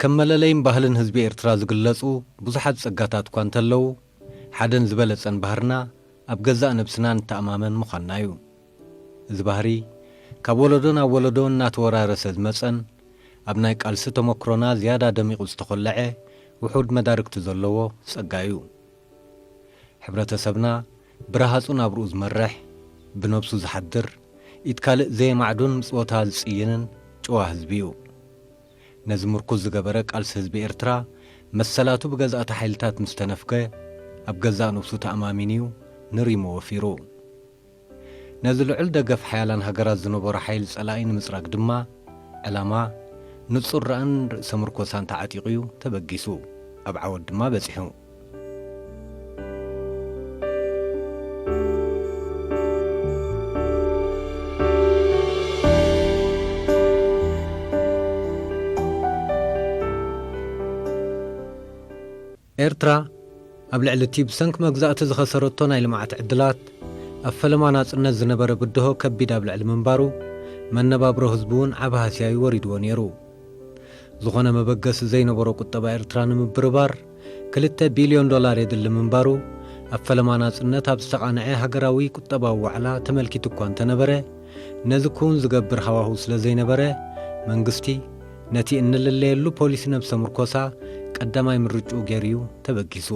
ከም መለለይን ባህልን ህዝቢ ኤርትራ ዝግለጹ ብዙሓት ጸጋታት እኳ እንተለዉ፣ ሓደን ዝበለጸን ባህርና ኣብ ገዛእ ነብስና ንተኣማመን ምዃንና እዩ። እዚ ባህሪ ካብ ወለዶ ናብ ወለዶ እናተወራረሰ ዝመጸን ኣብ ናይ ቃልሲ ተመክሮና ዝያዳ ደሚቑ ዝተኾለዐ ውሑድ መዳርግቲ ዘለዎ ጸጋ እዩ። ሕብረተሰብና ብረሃጹ ናብርኡ ዝመርሕ፣ ብነብሱ ዝሓድር፣ ኢድ ካልእ ዘየማዕዱን ምጽወታ ዝጽይንን ጭዋ ህዝቢ እዩ። ነዚ ምርኩዝ ዝገበረ ቃልሲ ህዝቢ ኤርትራ መሰላቱ ብገዛእቲ ሓይልታት ምስ ተነፍገ፣ ኣብ ገዛእ ነብሱ ተኣማሚኑ እዩ ንሪሙ ወፊሩ። ነዚ ልዑል ደገፍ ሓያላን ሃገራት ዝነበሮ ሓይሊ ጸላኢ ንምጽራግ ድማ፣ ዕላማ ንጹር ራእን ርእሰ ምርኮሳን ተዓጢቑ እዩ ተበጊሱ። ኣብ ዓወት ድማ በጺሑ። ኤርትራ ኣብ ልዕሊ እቲ ብሰንኪ መግዛእቲ ዝኸሰረቶ ናይ ልምዓት ዕድላት፣ ኣብ ፈለማ ናጽነት ዝነበረ ብድሆ ከቢድ ኣብ ልዕሊ ምንባሩ፣ መነባብሮ ህዝቢ እውን ዓቢ ሃስያ እዩ ወሪድዎ ነይሩ። ዝኾነ መበገሲ ዘይነበሮ ቁጠባ ኤርትራ ንምብርባር፣ ክልተ ቢልዮን ዶላር የድሊ ምንባሩ፣ ኣብ ፈለማ ናጽነት ኣብ ዝተቓንዐ ሃገራዊ ቁጠባዊ ዋዕላ ተመልኪቱ እኳ እንተነበረ፣ ነዚ ክውን ዝገብር ሃዋህው ስለ ዘይነበረ፣ መንግስቲ ነቲ እንልለየሉ ፖሊሲ ነብሰ ምርኮሳ ቀዳማይ ምርጭኡ ገይሩ እዩ ተበጊሱ።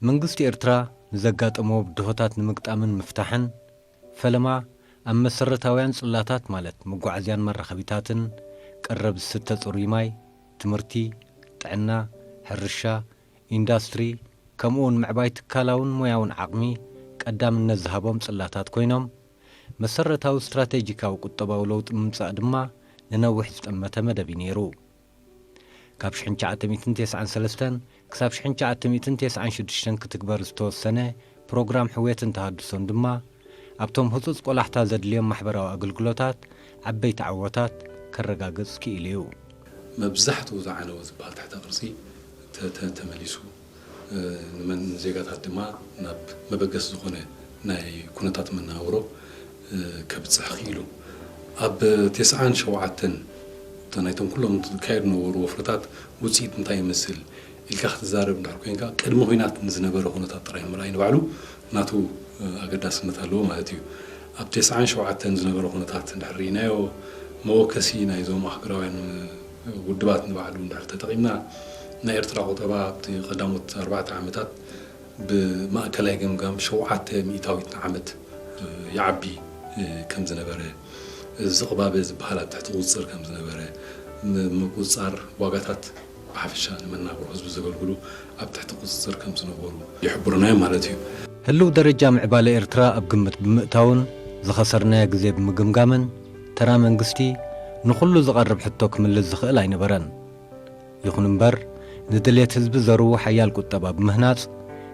መንግስቲ ኤርትራ ንዘጋጠሞ ብድሆታት ንምግጣምን ምፍታሕን፣ ፈለማ ኣብ መሰረታውያን ጽላታት፣ ማለት መጓዓዝያን መራኸቢታትን፣ ቀረብ ዝስተ ጽሩይ ማይ፣ ትምህርቲ፣ ጥዕና፣ ሕርሻ፣ ኢንዳስትሪ፣ ከምኡውን ምዕባይ ትካላውን ሞያውን ዓቕሚ ቀዳምነት ዝሃቦም ጽላታት ኮይኖም፣ መሰረታዊ ስትራቴጂካዊ ቁጠባዊ ለውጢ ምምጻእ ድማ ንነዊሕ ዝጠመተ መደብ እዩ ነይሩ። ካብ ሽሕን ትሽዓተ ሚእትን ተስዓን ሰለስተን ክሳብ ሽሕን ትሽዓተ ሚእትን ተስዓን ሽዱሽተን ክትግበር ዝተወሰነ ፕሮግራም ሕውየትን ተሃድሶን ድማ፣ ኣብቶም ህጹጽ ቆላሕታ ዘድልዮም ማሕበራዊ ኣገልግሎታት ዓበይቲ ዓወታት ከረጋግጽ ክኢሉ እዩ። መብዛሕትኡ ዝዓነወ ዝበሃል ትሕተ ቅርጺ ተ-፣ ተ-፣ ተመሊሱ፣ እ፣ ንመን-፣ ንዜጋታት ድማ ናብ መበገሲ ዝኾነ ናይ ኩነታት መነባብሮ፣ እ፣ ከብጽሕ ክኢሉ። ኣብ ተስዓን ሸውዓተን እታ ናይቶም ኩሎም ዝካየዱ ነበሩ ወፍርታት ውጽኢት እንታይ ይመስል ኢልካ ክትዛረብ እንድሕር ኮይንካ፣ ቅድሚ ኲናት ንዝነበረ ኩነታት ጥራይ ምርኣይ ንባዕሉ ናቱ፣ እ፣ ኣገዳስነት ኣለዎ ማለት እዩ። ኣብ ተስዓን ሸውዓተን ዝነበረ ኩነታት እንድሕር ርኢናዮ፣ መወከሲ ናይዞም ኣህጉራውያን፣ እ፣ ውድባት ንባዕሉ እንድሕር ተጠቒምና፣ ናይ ኤርትራ ቁጠባ ኣብቲ ቀዳሞት ኣርባዕተ ዓመታት ብማእከላይ ገምጋም ሸውዓተ ሚእታዊት ንዓመት፣ እ፣ ይዓቢ፣ እ፣ ከም ዝነበረ፣ እዚ ዝቕባበ ዝበሃል ኣብ ትሕቲ ቁጽጽር ከም ዝነበረ፣ ም-፣ ምቁጽጻር ዋጋታት ብሓፈሻ ንመናብሮ ህዝቢ ዘገልግሉ ኣብ ትሕቲ ቁጽጽር ከም ዝነበሩ ይሕብሩና እዮም ማለት እዩ። ህልው ደረጃ ምዕባለ ኤርትራ ኣብ ግምት ብምእታውን ዝኸሰርናዮ ግዜ ብምግምጋምን፣ ተራ መንግስቲ ንኹሉ ዝቐርብ ሕቶ ክምልስ ዝኽእል ኣይነበረን። ይኹን እምበር፣ ንድሌት ህዝቢ ዘርዊ ሓያል ቁጠባ ብምህናጽ፣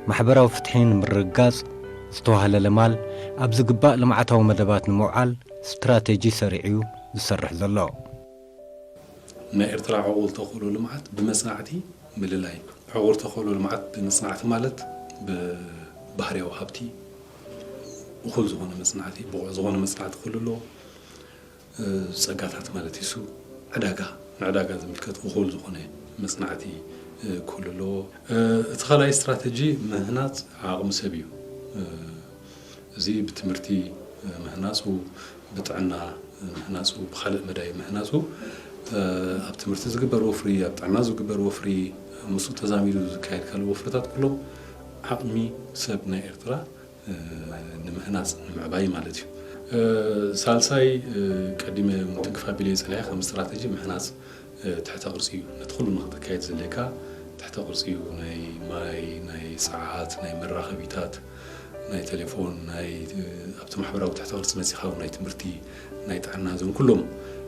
ማሕበራዊ ፍትሒ ንምርግጋጽ ዝተዋህለለ ማል ኣብ ዝግባእ ልምዓታዊ መደባት ንምውዓል ስትራቴጂ ሰሪዑ እዩ ዝሰርሕ ዘሎ። ናይ ኤርትራ ዕቑል ተኽእሎ ልምዓት ብመጽናዕቲ ምልላይ። ዕቑል ተኽእሎ ልምዓት ብመጽናዕቲ ማለት ብባህርያዊ ሃብቲ እኹል ዝኾነ መጽናዕቲ፣ ብቑዕ ዝኾነ መጽናዕቲ ክህሉ ኣለዎ። እ፣ ጸጋታት ማለት እዩ። እሱ ዕዳጋ፣ ንዕዳጋ ዝምልከት እኹል ዝኾነ መጽናዕቲ፣ እ፣ ክህሉ ኣለዎ። እ፣ እቲ ካልኣይ ስትራተጂ ምህናጽ ዓቕሚ ሰብ እዩ። እ፣ እዚ ብትምህርቲ፣ እ፣ ምህናጹ፣ ብጥዕና፣ እ፣ ምህናጹ፣ ብኻልእ መዳይ ምህናጹ፣ እ፣ ኣብ ትምህርቲ ዝግበር ወፍሪ፣ ኣብ ጥዕና ዝግበር ወፍሪ፣ ምስኡ ተዛሚዱ ዝካየድ ካልእ ወፍርታት ኩሎም ዓቕሚ ሰብ ናይ ኤርትራ እ፣ ንምህናጽ፣ ንምዕባይ ማለት እዩ። እ፣ ሳልሳይ፣ እ፣ ቀዲመ ምትንክፍ ኣቢለዮ ጸኒሐ ከም ስትራተጂ ምህናጽ፣ እ፣ ትሕተ ቅርጺ እዩ። ነቲ ኩሉ ንኽትካየድ ዘድልየካ ትሕተ ቅርጺ እዩ። ናይ ማይ፣ ናይ ጸዓት፣ ናይ መራኸቢታት፣ ናይ ቴሌፎን፣ ናይ፣ እ፣ ኣብቲ ማሕበራዊ ትሕተ ቅርጺ መጺኻ እውን ናይ ትምህርቲ፣ ናይ ጥዕና፣ እዞም ኩሎም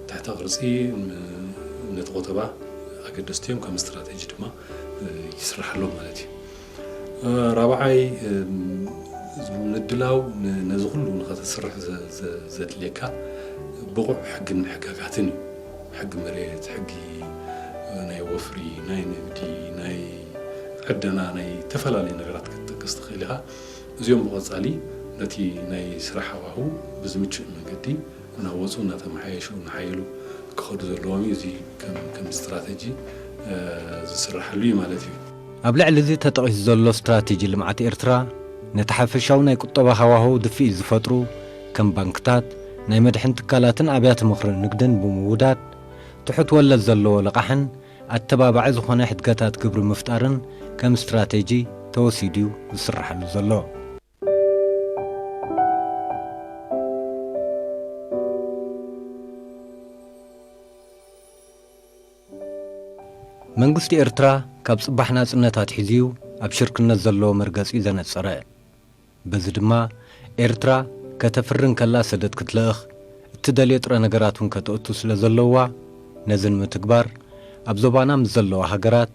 ትሕተ ቅርጺ ን-፣ ነቲ ቁጠባ ኣገደስቲ እዮም። ከም ስትራተጂ ድማ፣ እ፣ ይስራሓሎም ማለት እዩ። ራብዓይ፣ እም፣ ምድላው ን-፣ ነዚ ኩሉ ንኸተስርሕ ዘ-፣ ዘ-፣ ዘድልየካ ብቑዕ ሕግን ሕጋጋትን እዩ። ሕጊ መሬት፣ ሕጊ ናይ ወፍሪ፣ ናይ ንግዲ፣ ናይ ዕደና፣ ናይ ዝተፈላለዩ ነገራት ክትጥቀም ትኽእል ኢኻ። እዚኦም ብቐጻሊ ነቲ ናይ ስራሕ ሃዋህው ብዝምችእ መንገዲ እናወጹ እናተመሓየሹ እናሓየሉ ክኸዱ ዘለዎም እዩ። እዚ ከም፣ ከም ስትራተጂ፣ እ፣ ዝስራሓሉ እዩ ማለት እዩ። ኣብ ልዕሊ እዚ ተጠቒሱ ዘሎ ስትራተጂ ልምዓት ኤርትራ፣ ነቲ ሓፈሻዊ ናይ ቁጠባ ሃዋህው ድፍኢት ዝፈጥሩ ከም ባንክታት፣ ናይ መድሕን ትካላትን ኣብያተ ምኽሪ ንግድን ብምውዳድ፣ ትሑት ወለድ ዘለዎ ልቓሕን ኣተባባዒ ዝኾነ ሕድገታት ግብሪ ምፍጣርን ከም ስትራተጂ ተወሲዱ እዩ ዝስርሓሉ ዘሎ። መንግስቲ ኤርትራ ካብ ጽባሕ ናጽነት ኣትሒዙ እዩ ኣብ ሽርክነት ዘለዎ መርገጺ ዘነጸረ። በዚ ድማ ኤርትራ ከተፍሪ እንከላ ሰደድ ክትልእኽ፣ እትደልዮ ጥረ ነገራት እውን ከተእቱ ስለ ዘለዋ፣ ነዚ ንምትግባር ኣብ ዞባና ምስ ዘለዋ ሃገራት፣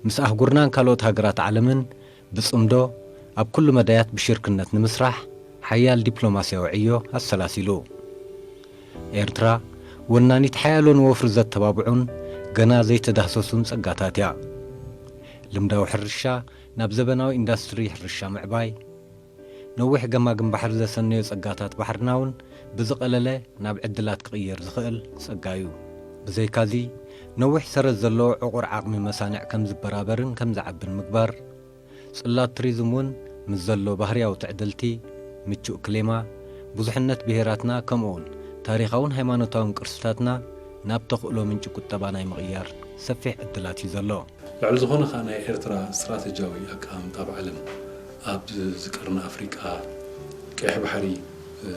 ምስ ኣህጉርናን ካልኦት ሃገራት ዓለምን ብጽምዶ ኣብ ኩሉ መዳያት ብሽርክነት ንምስራሕ ሓያል ዲፕሎማስያዊ ዕዮ ኣሰላሲሉ። ኤርትራ ወናኒት ሓያሎን ወፍሪ ዘተባብዑን ገና ዘይተዳህሰሱን ጸጋታት እያ። ልምዳዊ ሕርሻ ናብ ዘበናዊ ኢንዳስትሪ ሕርሻ ምዕባይ፣ ነዊሕ ገማግም ባሕሪ ዘሰነዮ ጸጋታት ባሕርና እውን ብዝቐለለ ናብ ዕድላት ክቕየር ዝኽእል ጸጋ እዩ። ብዘይካዚ፣ ነዊሕ ሰረት ዘለዎ ዕቑር ዓቕሚ መሳንዕ ከም ዝበራበርን ከም ዝዓብን ምግባር፣ ጽላት ቱሪዝም እውን ምስ ዘሎ ባህርያዊ ትዕድልቲ፣ ምቹእ ክሌማ፣ ብዙሕነት ብሄራትና ከምኡውን ታሪኻውን ሃይማኖታውን ቅርስታትና ናብ ተኽእሎ ምንጪ ቁጠባ ናይ ምቕያር ሰፊሕ ዕድላት እዩ ዘሎ። ልዕሊ ዝኾነ ኸኣ ናይ ኤርትራ ስትራተጂያዊ ኣቀማምጣ ኣብ ዓለም፣ ኣብ ዝቀርኒ ኣፍሪቃ፣ ቀይሕ ባሕሪ፣ እ፣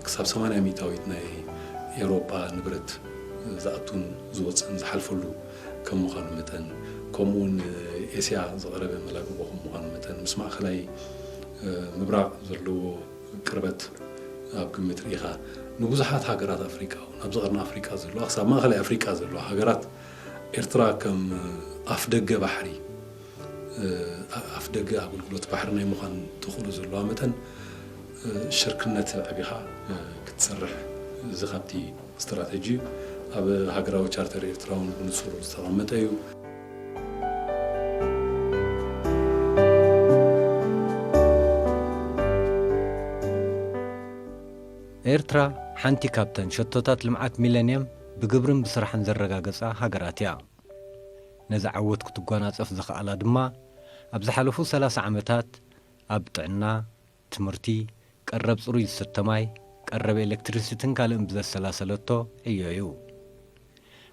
ክሳብ ሰማንያ ሚእታዊት ናይ ኤውሮጳ ንብረት ዝኣቱን ዝወጽእን ዝሓልፈሉ ከም ምዃኑ መጠን፣ ከምኡውን ኤስያ ዝቐረበ መላግቦ ከም ምዃኑ መጠን፣ ምስ ማእከላይ፣ እ፣ ምብራቕ ዘለዎ ቅርበት ኣብ ግምት ርኢኻ፣ ንብዙሓት ሃገራት ኣፍሪቃ እውን፣ ኣብዚ ቀርኒ ኣፍሪቃ ዘለዋ፣ ክሳብ ማእከላይ ኣፍሪቃ ዘለዋ ሃገራት፣ ኤርትራ ከም ኣፍ ደገ ባሕሪ፣ እ፣ ኣፍ ደገ ኣገልግሎት ባሕሪ ናይ ምዃን ተኽእሎ ዘለዋ መጠን፣ እ፣ ሽርክነት ኣዕቢኻ፣ እ፣ ክትሰርሕ፣ እዚ ካብቲ ስትራተጂ ኣብ ሃገራዊ ቻርተር ኤርትራ እውን ብንጹር ዝተቐመጠ እዩ። ኤርትራ ሓንቲ ካብተን ሸቶታት ልምዓት ሚለንየም ብግብርን ብስራሕን ዘረጋገጻ ሃገራት እያ። ነዚ ዓወት ክትጓናጸፍ ዝኸኣላ ድማ ኣብ ዝሓለፉ ሰላሳ ዓመታት ኣብ ጥዕና፣ ትምህርቲ፣ ቀረብ ጽሩይ ዝስተ ማይ፣ ቀረብ ኤሌክትሪሲቲን ካልእን ብዘሰላሰለቶ ዕዮ እዩ።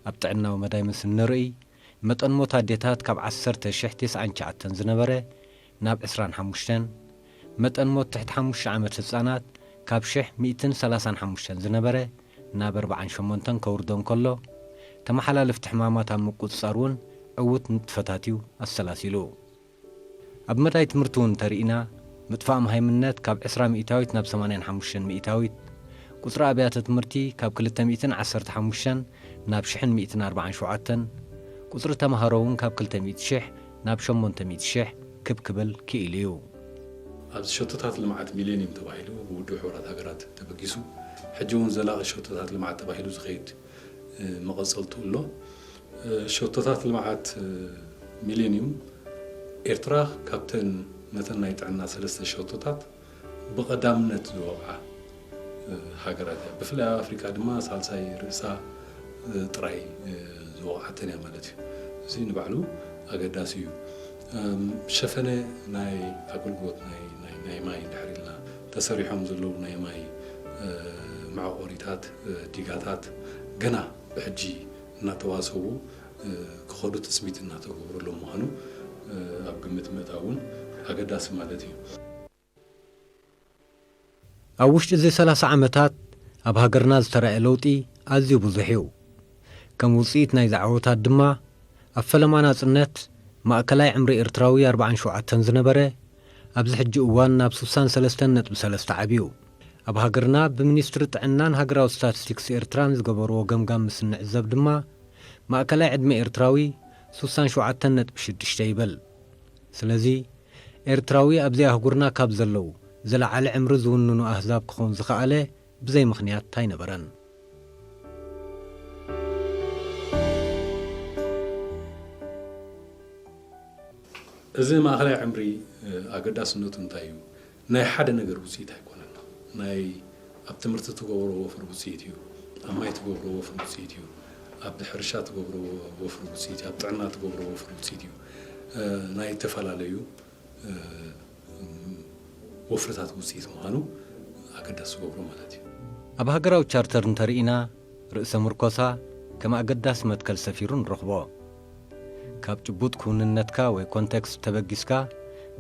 ኣብ ጥዕናዊ መዳይ ምስ እንርእይ፣ መጠን ሞት ኣዴታት ካብ ዓሰርተ ሽሕ ተስዓን ትሽዓተን ዝነበረ ናብ ዕስራን ሓሙሽተን፣ መጠን ሞት ትሕቲ ሓሙሽተ ዓመት ህጻናት ካብ ሽሕ ሚእትን ሰላሳን ሓሙሽተን ዝነበረ ናብ ኣርባዓን ሸሞንተን ከውርዶ እንከሎ፣ ተመሓላለፍቲ ሕማማት ኣብ ምቁጽጻር እውን ዕዉት ንጥፈታት እዩ ኣሰላሲሉ። ኣብ መዳይ ትምህርቲ እውን እንተርኢና፣ ምጥፋእ መሃይምነት ካብ ዕስራ ሚእታዊት ናብ ሰማንያን ሓሙሽተን ሚእታዊት፣ ቁጽሪ ኣብያተ ትምህርቲ ካብ ክልተ ሚእትን ዓሰርተ ሓሙሽተን ናብ ሽሕን ሚእትን ኣርባዓን ሸውዓተን፣ ቁጽሪ ተማሃሮ እውን ካብ ክልተ ሚእቲ ሽሕ ናብ ሸሞንተ ሚእቲ ሽሕ ክብ ክብል ክኢሉ እዩ። ኣብዚ ሸቶታት ልምዓት ሚሌኒየም ተባሂሉ ብውድብ ሕቡራት ሃገራት ተበጊሱ፣ ሕጂ እውን ዘላቒ ሸቶታት ልምዓት ተባሂሉ ዝኸይድ፣ እ፣ መቐጸልቱ ኣሎ። እ፣ ሸቶታት ልምዓት፣ እ፣ ሚሌኒየም ኤርትራ ካብተን ነተን ናይ ጥዕና ሰለስተ ሸቶታት ብቐዳምነት ዝወቕዓ፣ እ፣ ሃገራት እያ። ብፍላይ ኣብ ኣፍሪቃ ድማ ሳልሳይ ርእሳ፣ እ፣ ጥራይ፣ እ፣ ዝወቕዓተን እያ ማለት እዩ። እዚ ንባዕሉ ኣገዳሲ እዩ። እም፣ ሸፈነ ናይ ኣገልግሎት ናይ፣ ናይ፣ ናይ ማይ እንድሕር ኢልና፣ ተሰሪሖም ዘለዉ ናይ ማይ፣ እ፣ መዕቆሪታት፣ እ፣ ዲጋታት ገና ብሕጂ እናተዋሰቡ፣ እ፣ ክኸዱ ትጽቢት እናተገብረሎም ምዃኑ፣ እ፣ ኣብ ግምት ምእታው እውን ኣገዳሲ ማለት እዩ። ኣብ ውሽጢ እዚ ሰላሳ ዓመታት ኣብ ሃገርና ዝተራእየ ለውጢ ኣዝዩ ብዙሕ እዩ። ከም ውጽኢት ናይዚ ዓወታት ድማ፣ ኣብ ፈለማ ናጽነት ማእከላይ ዕምሪ ኤርትራዊ ኣርባዓን ሸውዓተን ዝነበረ፣ ኣብዚ ሕጂ እዋን ናብ ስሳን ሰለስተን ነጥቢ ሰለስተ ዓብዩ። ኣብ ሃገርና ብሚኒስትሪ ጥዕናን ሃገራዊ ስታቲስቲክስ ኤርትራን ዝገበርዎ ገምጋም ምስ እንዕዘብ ድማ፣ ማእከላይ ዕድመ ኤርትራዊ ስሳን ሸውዓተን ነጥቢ ሽዱሽተ ይበል። ስለዚ፣ ኤርትራዊ ኣብዚ ኣህጉርና ካብ ዘለዉ ዝለዓለ ዕምሪ ዝውንኑ ኣህዛብ ክኸውን ዝኸኣለ ብዘይ ምኽንያት ኣይነበረን። እዚ ማእኸላይ ዕምሪ ኣገዳስነቱ እንታይ እዩ? ናይ ሓደ ነገር ውፅኢት ኣይኮነን። ናይ ኣብ ትምህርቲ ትገብሮ ወፍሪ ውፅኢት እዩ። ኣብ ማይ ትገብሮ ወፍሪ ውፅኢት እዩ። ኣብ ሕርሻ ትገብሮ ወፍሪ ውፅኢት እዩ። ኣብ ጥዕና ትገብሮ ወፍሪ ውፅኢት እዩ። ናይ ዝተፈላለዩ ወፍርታት ውፅኢት ምዃኑ ኣገዳሲ ዝገብሮ ማለት እዩ። ኣብ ሃገራዊ ቻርተር እንተርኢና፣ ርእሰ ምርኮሳ ከም ኣገዳሲ መትከል ሰፊሩ ንረኽቦ። ካብ ጭቡጥ ክውንነትካ ወይ ኮንቴክስት ተበጊስካ፣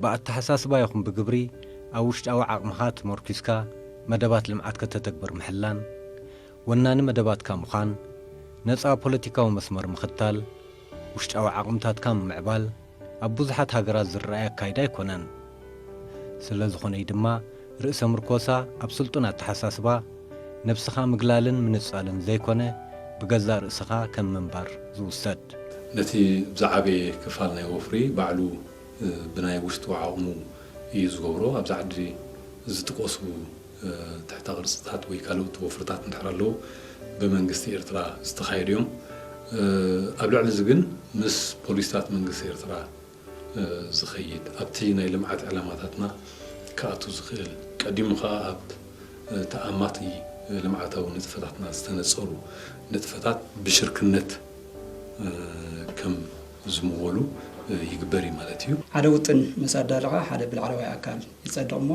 ብኣተሓሳስባ ይኹን ብግብሪ ኣብ ውሽጣዊ ዓቕምኻ ተመርኲስካ መደባት ልምዓት ከተተግብር ምሕላን፣ ወናኒ መደባትካ ምዃን፣ ነጻ ፖለቲካዊ መስመር ምኽታል፣ ውሽጣዊ ዓቕምታትካ ምምዕባል ኣብ ብዙሓት ሃገራት ዝረኣይ ኣካይዳ ኣይኮነን። ስለ ዝኾነ'ዩ ድማ ርእሰ ምርኮሳ ኣብ ስልጡን ኣተሓሳስባ፣ ነብስኻ ምግላልን ምንጻልን ዘይኮነ፣ ብገዛእ ርእስኻ ከም ምንባር ዝውሰድ። ነቲ ዝዓበየ ክፋል ናይ ወፍሪ ባዕሉ ብናይ ውሽጡ ዓቕሙ እዩ ዝገብሮ። ኣብዚ ዓዲ ዝጥቀሱ ትሕተ ቅርጽታት ወይ ካልኦት ወፍርታት እንድሕር ኣለዉ ብመንግስቲ ኤርትራ ዝተኻየዱ እዮም። ኣብ ልዕሊ እዚ ግን ምስ ፖሊስታት መንግስቲ ኤርትራ ዝኸይድ ኣብቲ ናይ ልምዓት ዕላማታትና ክኣቱ ዝኽእል ቀዲሙ ከኣ ኣብ ተኣማቲ ልምዓታዊ ንጥፈታትና ዝተነጸሩ ንጥፈታት ብሽርክነት ከም ዝምወሉ ይግበር እዩ ማለት እዩ። ሓደ ውጥን ምስ ኣዳለኻ ሓደ ብላዕለዋይ ኣካል ይጸድቕ እሞ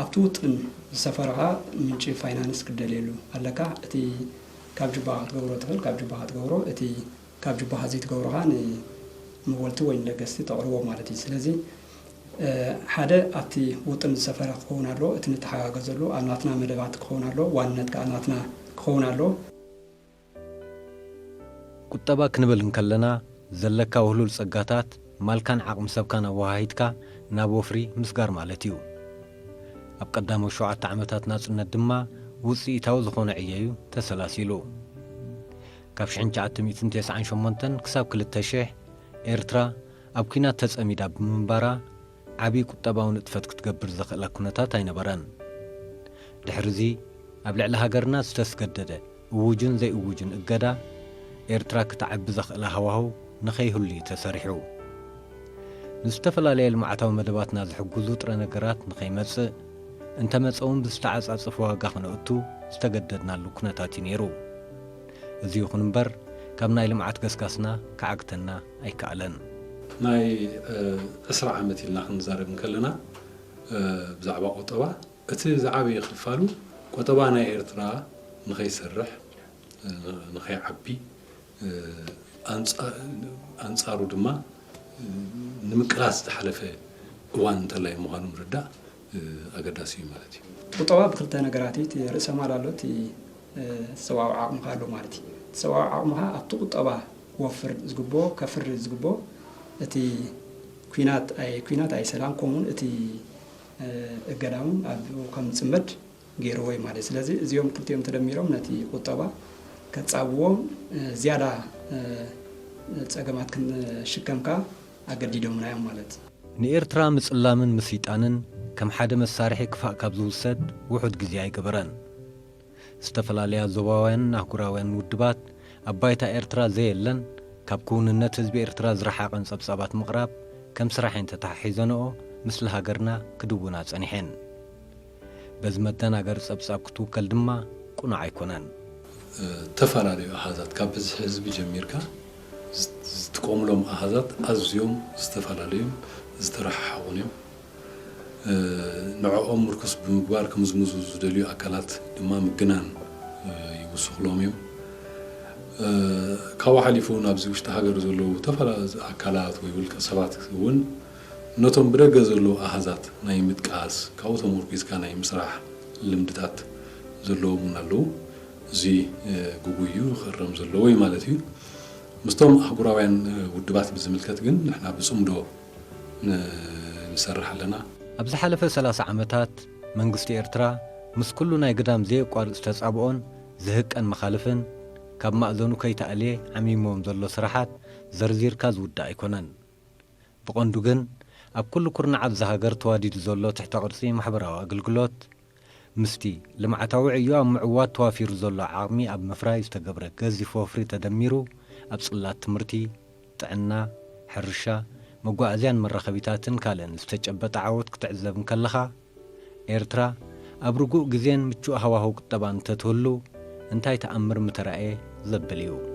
ኣብቲ ውጥን ዝሰፈረ ከኣ ምንጪ ፋይናንስ ክትደልየሉ ኣለካ። እቲ ካብ ጁባኻ ክትገብሮ ትኽእል ካብ ጁባኻ ትገብሮ፣ እቲ ካብ ጁባኻ ዘይትገብሮ ከኣ ንመወልቲ ወይ ንለገስቲ ተቕርቦ ማለት እዩ። ስለዚ ሓደ ኣብቲ ውጥን ዝሰፈረ ክኸውን ኣለዎ። እቲ ንተሓጋገዘሉ ኣብ ናትና መደባት ክኸውን ኣለዎ። ዋንነት ከኣ ናትና ክኸውን ኣለዎ። ቁጠባ ክንብል እንከለና ዘለካ ውህሉል ጸጋታት ማልካን ዓቕሚ ሰብካን ኣወሃሂድካ ናብ ወፍሪ ምስጋር ማለት እዩ። ኣብ ቀዳሞት ሸውዓተ ዓመታት ናጽነት ድማ ውጽኢታዊ ዝኾነ ዕዮ እዩ ተሰላሲሉ። ካብ ሽሕን ትሽዓተ ሚእትን ተስዓን ሸሞንተን ክሳብ ክልተ ሽሕ ኤርትራ ኣብ ኲናት ተጸሚዳ ብምንባራ ዓቢ ቁጠባዊ ንጥፈት ክትገብር ዘኽእላ ኩነታት ኣይነበረን። ድሕርዚ ኣብ ልዕሊ ሃገርና ዝተስገደደ እውጅን ዘይእውጅን እገዳ ኤርትራ ክትዓቢ ዘኽእላ ሃዋህው ንኸይህሉ እዩ ተሰሪሑ። ንዝተፈላለየ ልምዓታዊ መደባትና ዝሕግዙ ጥረ ነገራት ንኸይመጽእ እንተመጸ እውን ብዝተዓጻጸፈ ዋጋ ክነእቱ ዝተገደድናሉ ኩነታት እዩ ነይሩ። እዚ ይኹን እምበር ካብ ናይ ልምዓት ገስጋስና ክዓግተና ኣይከኣለን። ናይ ዕስራ ዓመት ኢልና ክንዛረብ እንከለና ብዛዕባ ቁጠባ እቲ ዝዓበየ ክፋሉ ቁጠባ ናይ ኤርትራ ንኸይሰርሕ ንኸይዓቢ ኣንጻሩ ድማ ንምቅላስ ዝሓለፈ እዋን እንተላይ ምዃኑ ምርዳእ ኣገዳሲ እዩ ማለት እዩ። ቁጠባ ብክልተ ነገራት እዩ። እቲ ርእሰ ማል ኣሎ፣ እቲ ሰብኣዊ ዓቕምኻ ኣሎ ማለት እዩ። እቲ ሰብኣዊ ዓቕምኻ ኣብቲ ቁጠባ ክወፍር ዝግብኦ ከፍሪ ዝግብኦ እቲ ኲናት ኣይ ኲናት ኣይ ሰላም ከምኡውን እቲ እገዳ እውን ኣብኡ ከም ዝፅመድ ገይርዎ እዩ ማለት እዩ። ስለዚ እዚኦም ክልቲኦም ተደሚሮም ነቲ ቁጠባ ከጻብዎ ዝያዳ ጸገማት ክንሽከም ከኣ ኣገዲዶምና እዮም ማለት እዩ። ንኤርትራ ምጽላምን ምስይጣንን ከም ሓደ መሳርሒ ክፋእ ካብ ዝውሰድ ውሑድ ግዜ ኣይገበረን። ዝተፈላለያ ዞባውያንን ኣህጉራውያንን ውድባት ኣብ ባይታ ኤርትራ ዘየለን ካብ ክውንነት ህዝቢ ኤርትራ ዝረሓቐን ጸብጻባት ምቕራብ ከም ስራሐን ተተሓሒዘንኦ ምስሊ ሃገርና ክድውና ጸኒሐን። በዚ መደናገሪ ጸብጻብ ክትውከል ድማ ቅኑዕ ኣይኮነን። ዝተፈላለዩ ኣሃዛት ካብ ብዝሒ ህዝቢ ጀሚርካ ዝጥቀሙሎም ኣሃዛት ኣዝዮም ዝተፈላለዩን ዝተረሓሓቑን እዮም። ንዕኦም ምርኩስ ብምግባር ክምዝምዙ ዝደልዩ ኣካላት ድማ ምግናን ይውስኽሎም እዮም። ካብኡ ሓሊፉ እውን ኣብዚ ውሽጢ ሃገር ዘለዉ ተፈላለዩ ኣካላት ወይ ውልቀ ሰባት እውን ነቶም ብደገ ዘለዉ ኣሃዛት ናይ ምጥቃስ፣ ካብኡ ተመርኲስካ ናይ ምስራሕ ልምድታት ዘለዎም እውን ኣለዉ። እዚ ግጉይ እዩ፣ ክእረም ዘለዎ እዩ ማለት እዩ። ምስቶም ኣህጉራውያን ውድባት ብዝምልከት ግን ንሕና ብጽምዶ ንሰርሕ ኣለና። ኣብ ዝሓለፈ ሰላሳ ዓመታት መንግስቲ ኤርትራ ምስ ኩሉ ናይ ግዳም ዘየቋርጽ ተጻብኦን ዝህቀን መኻልፍን ካብ ማእዘኑ ከይተኣልየ ዓሚምዎም ዘሎ ስራሓት ዘርዚርካ ዝውዳእ ኣይኮነን። ብቐንዱ ግን ኣብ ኩሉ ኩርናዓት እዛ ሃገር ተዋዲዱ ዘሎ ትሕተ ቅርጺ ማሕበራዊ ኣገልግሎት ምስቲ ልምዓታዊ ዕዮ ኣብ ምዕዋት ተዋፊሩ ዘሎ ዓቕሚ ኣብ ምፍራይ ዝተገብረ ገዚፍ ወፍሪ ተደሚሩ ኣብ ጽላት ትምህርቲ፣ ጥዕና፣ ሕርሻ፣ መጓዓዝያን መራኸቢታትን ካልእን ዝተጨበጠ ዓወት ክትዕዘብ እንከለኻ፣ ኤርትራ ኣብ ርጉእ ግዜን ምቹእ ሃዋህው ቁጠባን እንተትህሉ እንታይ ተኣምር ምተራእየ ዘብል እዩ።